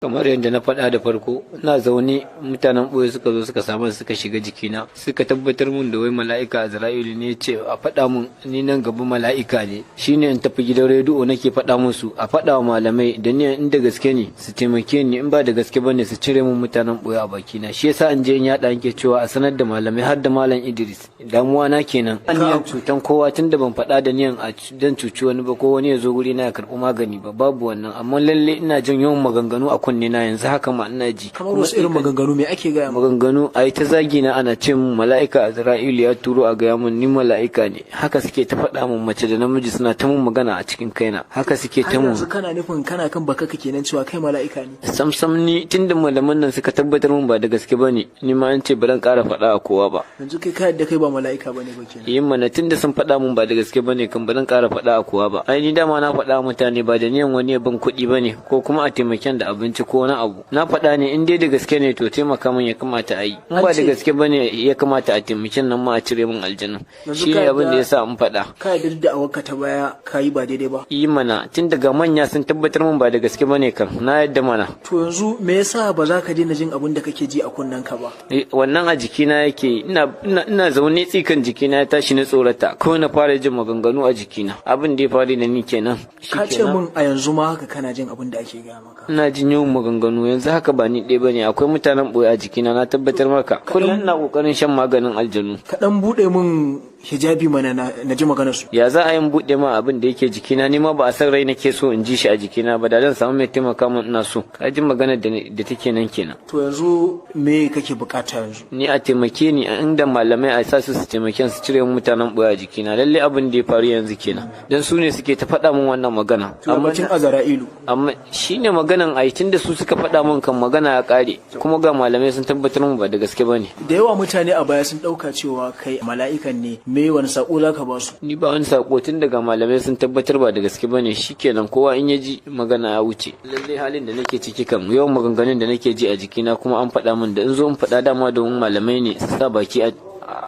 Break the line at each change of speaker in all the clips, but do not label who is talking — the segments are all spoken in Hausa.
Kamar yadda na faɗa da farko, ina zaune, mutanen ɓoye suka zo suka samu, suka shiga jikina, suka tabbatar mun da wai mala'ika Azra'ilu ne, ce a faɗa mun ni nan gaba mala'ika ne. Shine in tafi gidan rediyo nake faɗa musu a faɗa wa malamai da ni, inda gaske ne su taimake ni, in ba da gaske bane su cire mun mutanen ɓoye a bakina. Shi yasa in je in yaɗa nke cewa a sanar da malamai, har da Malam Idris. Damuwa na kenan, niyan cutan kowa, tunda ban faɗa da niyan a dan cuci wani ba, ko wani ya zo guri na ya karɓi magani ba, babu wannan. Amma lalle ina jin yawan maganganu a kunne na, yanzu haka ma ina ji.
Kamar wasu irin maganganu, me ake gaya?
Maganganu a yi ta zagi na, ana ce mun mala'ika Azra'ilu ya turo a gaya mun ni mala'ika ne. Haka suke ta faɗa mun, mace da namiji suna ta mun magana a cikin kaina, haka suke ta mun.
Yanzu kana nufin kana kan baka kenan cewa kai mala'ika ne?
Sam sam, ni tunda malaman nan suka tabbatar mun ba da gaske bane, ni ma an ce ba zan ƙara faɗa a kowa ba.
Yanzu kai ka yadda kai ba mala'ika bane ba kenan?
Yin mana, tunda sun faɗa mun ba da gaske bane kan, ba zan ƙara faɗa a kowa ba. Ai ni dama na faɗa mutane ba da niyan wani ya ban kuɗi bane, ko kuma a taimaken da abinci ko wani abu. Na faɗa ne in dai da gaske ne, to taimaka min ya kamata a yi. In ba da gaske bane, ya kamata a taimaken nan ma a cire min aljanna. Shi ne abin da yasa in faɗa.
Ka yarda da awarka ta baya ka yi ba daidai ba?
Yi mana, tun daga manya sun tabbatar min ba da gaske bane kan, na yadda mana.
To yanzu me yasa ba za ka daina jin abin da kake ji a kunnen ka ba?
Wannan a jikina yake. Ina zaune, tsikan jikina ya tashi, na tsorata, ko na fara jin maganganu a jikina. Abin da ya faru da ni kenan.
Ka ce mun a yanzu ma haka kana jin abin da ake gaya maka?
Ina jin yawan maganganu yanzu haka, ba ni ɗaya bane, akwai mutanen ɓoye a jikina, na tabbatar maka. Kullum ina kokarin shan maganin aljanu.
Ka dan bude mun hijabi mana na ji maganar su.
Ya za a yin buɗe ma abin da yake jikina? Ni ma ba a san rai nake so in ji shi a jikina ba. Da zan samu mai taimaka min, ina so ka ji maganar da take nan kenan.
To yanzu me kake bukata yanzu?
Ni a taimake ni, a inda malamai a sa su su taimake su cire mutanen ɓoye a jikina. Lalle abin da ya faru yanzu kenan, dan su ne suke ta faɗa min wannan magana.
Amma Azra'ilu?
Amma shine maganan ai, tunda su suka faɗa min kan, magana ya ƙare, kuma ga malamai sun tabbatar min ba da gaske bane.
Da yawa mutane a baya sun ɗauka cewa kai mala'ikan ne. Me wani sako zaka ba su?
Ni ba wani sako, tun daga malamai sun tabbatar ba da gaske bane, shikenan, kowa in ya ji magana ya wuce. Lalle halin da nake ciki kan, yawan maganganun da nake ji a jikina, kuma an faɗa min da in zo in faɗa dama domin malamai ne su sa baki a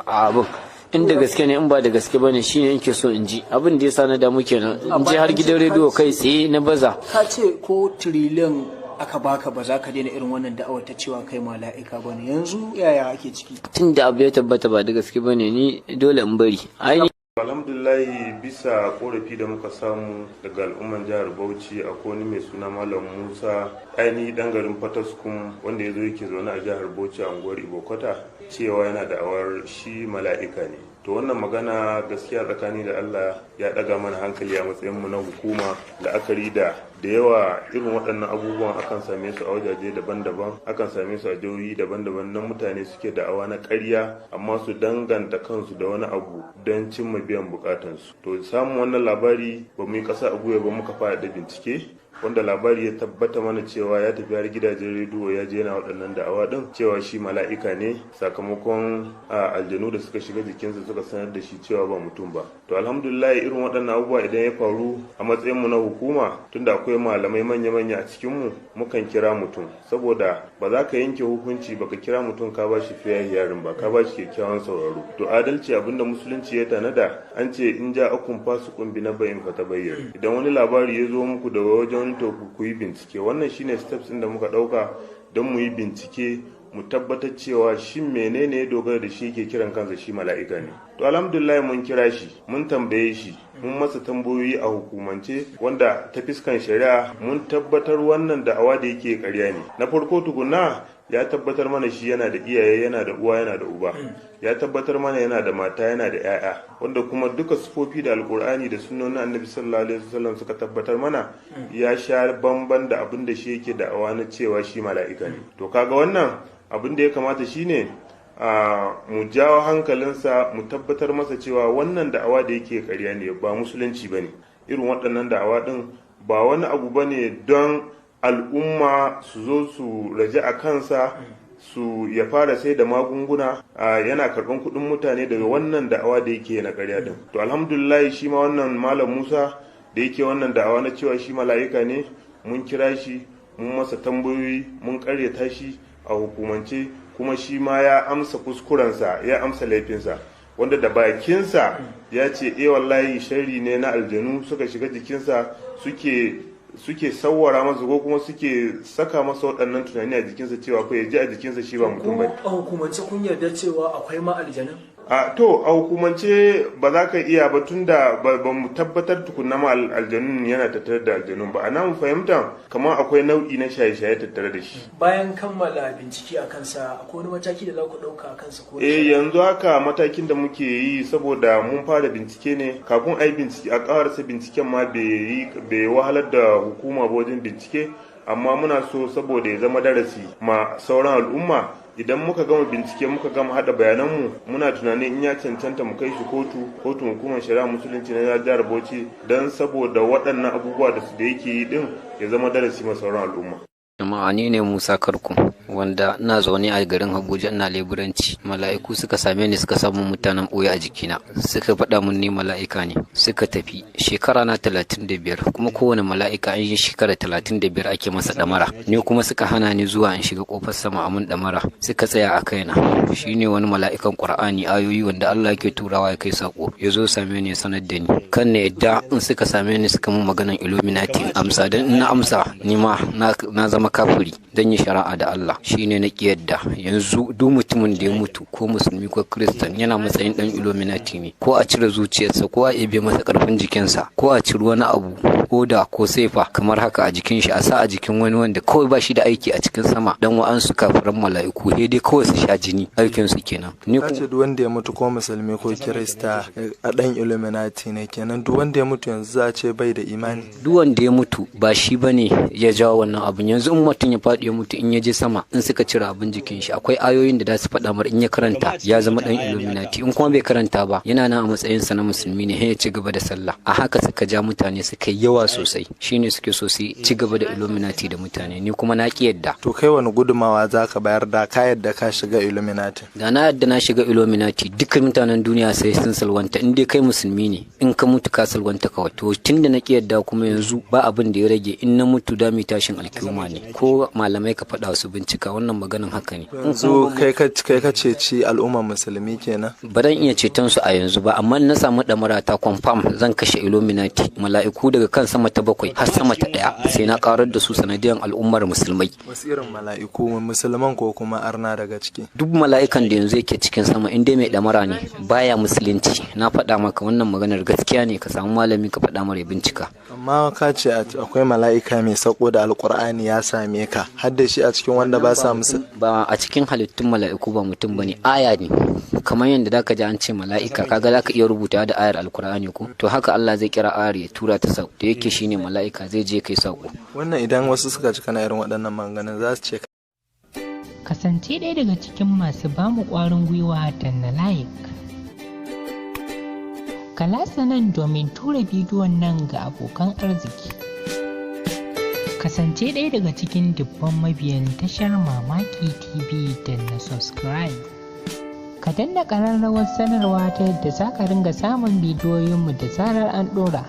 abin, inda gaske ne, in ba da gaske bane, shine in ke so in ji. Abin da yasa na damu kenan, in je har gidan rediyo kai tsaye na baza.
Ka ce ko tiriliyan aka baka ba za ka daina irin wannan da'awar ta cewa kai mala'ika bane. Yanzu yaya ake ciki?
Tun da abu ya tabbata ba da gaske bane, ni dole in bari ai.
Alhamdulillahi, bisa korafi da muka samu daga al'umman jihar Bauchi, akwai wani mai suna Malam Musa, ainihi dan garin Fataskum, wanda ya zo yake zaune a jihar Bauchi a unguwar Ibokota, cewa yana da awar shi mala'ika ne. To wannan magana gaskiya tsakani da Allah ya daga mana hankali a matsayin mu na hukuma, la'akari da da yawa irin waɗannan abubuwan akan same su a wajaje daban-daban, akan same su a jihohi daban-daban, na mutane suke da'awa na ƙarya amma su danganta kansu da wani abu don cimma biyan bukatansu. To samun wannan labari, ba mu yi ƙasa a gwiwa ba, muka fara da bincike, wanda labari ya tabbata mana cewa ya tafi har gidajen rediyo, ya je yana waɗannan da'awa ɗin cewa shi mala'ika ne, sakamakon aljanu da suka shiga jikinsa suka sanar da shi cewa ba mutum ba. To alhamdulillah, irin waɗannan abubuwa idan ya faru, a matsayin mu na hukuma, tunda akwai malamai manya-manya a cikin mu, mukan kira mutum, saboda ba za ka yanke hukunci baka kira mutum ka ba shi fair hearing ba, ka ba shi kyakkyawan sauraro. To adalci, abinda musulunci ya tanada, an ce in ja'akum fasiqun bi naba'in fatabayyanu. Idan wani labari ya zo muku daga wajen, to ku yi bincike. Wannan shine steps ɗin da muka ɗauka don mu yi bincike, mu tabbatar cewa shin menene ya dogara da shi yake kiran kansa shi mala'ika ne. To alhamdulillah, mun kira shi, mun tambaye shi, mun masa tambayoyi a hukumance, wanda ta fiskan shari'a mun tabbatar wannan da'awa da yake ƙarya ne. Na farko tukuna, ya tabbatar mana shi yana da iyaye, yana da uwa, yana da uba. Ya tabbatar mana yana da mata, yana da 'ya'ya, wanda kuma duka sifofi da Alkur'ani da sunnonin Annabi sallallahu alaihi wasallam suka tabbatar mana ya sha bamban da abin da shi yake da'awa na cewa shi mala'ika ne. To kaga wannan abin da ya kamata shine a mu jawo hankalinsa, mu tabbatar masa cewa wannan da'awa da yake ƙarya ne, ba musulunci bane. Irin waɗannan da'awa din ba wani abu bane don al'umma su zo su raja a kansa, su ya fara sai da magunguna, yana karɓan kuɗin mutane daga wannan da'awa da yake na ƙarya din. To alhamdulillah, shi ma wannan Malam Musa da yake wannan da'awa na cewa shi mala'ika ne, mun kira shi, mun masa tambayoyi, mun ƙaryata shi a hukumance, kuma shi ma ya amsa kuskurensa, ya amsa laifinsa, wanda da bakinsa ya ce eh, wallahi sharri ne na aljanu suka shiga jikinsa suke suke sawwara masa ko kuma suke saka masa waɗannan tunani a jikinsa cewa ko ya ji a jikinsa shi ba mutum ba.
A hukumance kun yarda cewa akwai ma aljanun?
A to, a hukumance ba za ka iya ba, tunda ba mu tabbatar tukunna ma aljanun yana tattare da aljanun ba. A namu fahimta, kamar akwai nau'i na shaye-shaye tattare da shi.
Bayan kammala bincike a kansa, akwai wani mataki da za ku ɗauka a kansa ko?
Eh, yanzu haka matakin da muke yi, saboda mun fara bincike ne, kafin a yi bincike a ƙarasa binciken ma bai wahalar da hukuma ba wajen bincike, amma muna so saboda ya zama darasi ma sauran al'umma, idan muka gama bincike, muka gama hada bayananmu, muna tunanin in ya cancanta mu kai shi kotu, kotun hukumar shari'a Musulunci na jihar Bauchi, don saboda waɗannan abubuwa da su da yake yi din ya zama darasi ma sauran al'umma.
Jama'a, ni ne Musa Karku, wanda ina zaune a garin Abuja, ina leburanci. Mala'iku suka same ni, suka samu mutanen ɓoye a jikina, suka faɗa mun ni mala'ika ne, suka tafi. Shekara na 35, kuma kowane mala'ika an yi shekara 35 ake masa ɗamara. Ni kuma suka hana ni zuwa in shiga ƙofar sama a mun ɗamara, suka tsaya a kaina. Shine wani mala'ikan Qur'ani, ayoyi wanda Allah yake turawa ya kai sako, ya zo same ni ya sanar da ni. Kan na yadda in suka same ni suka mun maganan Illuminati in amsa, don in na amsa ni ma na zama kafiri don yi shari'a da Allah. Shine na yadda. Yanzu duk mutumin da ya mutu, ko musulmi ko Kiristan, yana matsayin dan Illuminati ne, ko a cire zuciyarsa, ko a ebe masa karfin jikinsa, ko a ciri wani abu ko da ko sefa kamar haka a jikin shi, a sa a jikin wani wanda kawai ba shi da aiki a cikin sama, dan wa'ansu kafiran mala'iku sai dai kawai su sha jini, aikin su kenan.
Ni ka ce duk wanda ya mutu, ko musulmi ko Kirista, a dan Illuminati ne kenan? Duk wanda ya mutu yanzu za a ce bai da imani?
Duk wanda ya mutu ba shi bane ya jawo wannan abun. Yanzu in mutum ya faɗi ya mutu, in ya je sama, in suka cire abin jikin shi, akwai ayoyin da za su faɗa mar, in ya karanta ya zama dan Illuminati. In kuma bai karanta ba, yana nan a matsayin sa na musulmi ne, ya ci gaba da sallah. A haka suka ja mutane suka yi yawa sosai. Shine suke so su ci gaba da Illuminati da mutane, ni kuma na ki yadda.
To, kai wani gudumawa za ka bayar da ka yadda ka shiga Illuminati?
Da na yadda na shiga Illuminati, dukkan mutanen duniya sai sun salwanta. In dai kai musulmi ne, in ka mutu ka salwanta kawai. To, tunda na ki yadda kuma, yanzu ba abin da ya rage, in na mutu da mi tashin alkiyuma ne. Ko malamai ka faɗa su bincika, wannan maganin haka ne.
Yanzu kai ka ceci al'ummar musulmi kenan?
Ba zan iya ceton su a yanzu ba, amma na samu ɗamara ta confirm, zan kashe Illuminati, mala'iku daga kan sama ta bakwai har sama ta ɗaya, sai na karar da su sanadiyan al'ummar musulmai.
Wasu irin mala'iku, musulman ko kuma arna daga ciki?
Duk mala'ikan da yanzu yake cikin sama, in dai mai ɗamara ne, baya musulunci. Na faɗa maka wannan maganar gaskiya ne, ka samu malami ka faɗa mara bincika.
Amma ka ce akwai mala'ika mai sako da Alkur'ani ya same ka, har da shi a cikin wanda ba sa musu?
Ba a cikin halittun mala'iku, ba mutum bane, aya ne. Kamar yadda zaka ji an ce mala'ika, kaga zaka iya rubuta da ayar Alkur'ani ko? To, haka Allah zai kira ayar ya tura ta sako, da yake shine mala'ika zai je kai sako.
Wannan idan wasu suka ci kana irin waɗannan maganganun, za su ce
Kasance ɗaya daga cikin masu bamu ƙwarin gwiwa da na like. Ka latsa nan domin tura bidiyon nan ga abokan arziki. Kasance ɗaya daga cikin dubban mabiyan tashar Mamaki TV da na subscribe. Ka danna ƙararrawar sanarwa ta yadda za ka ringa samun bidiyoyinmu da zarar an ɗora.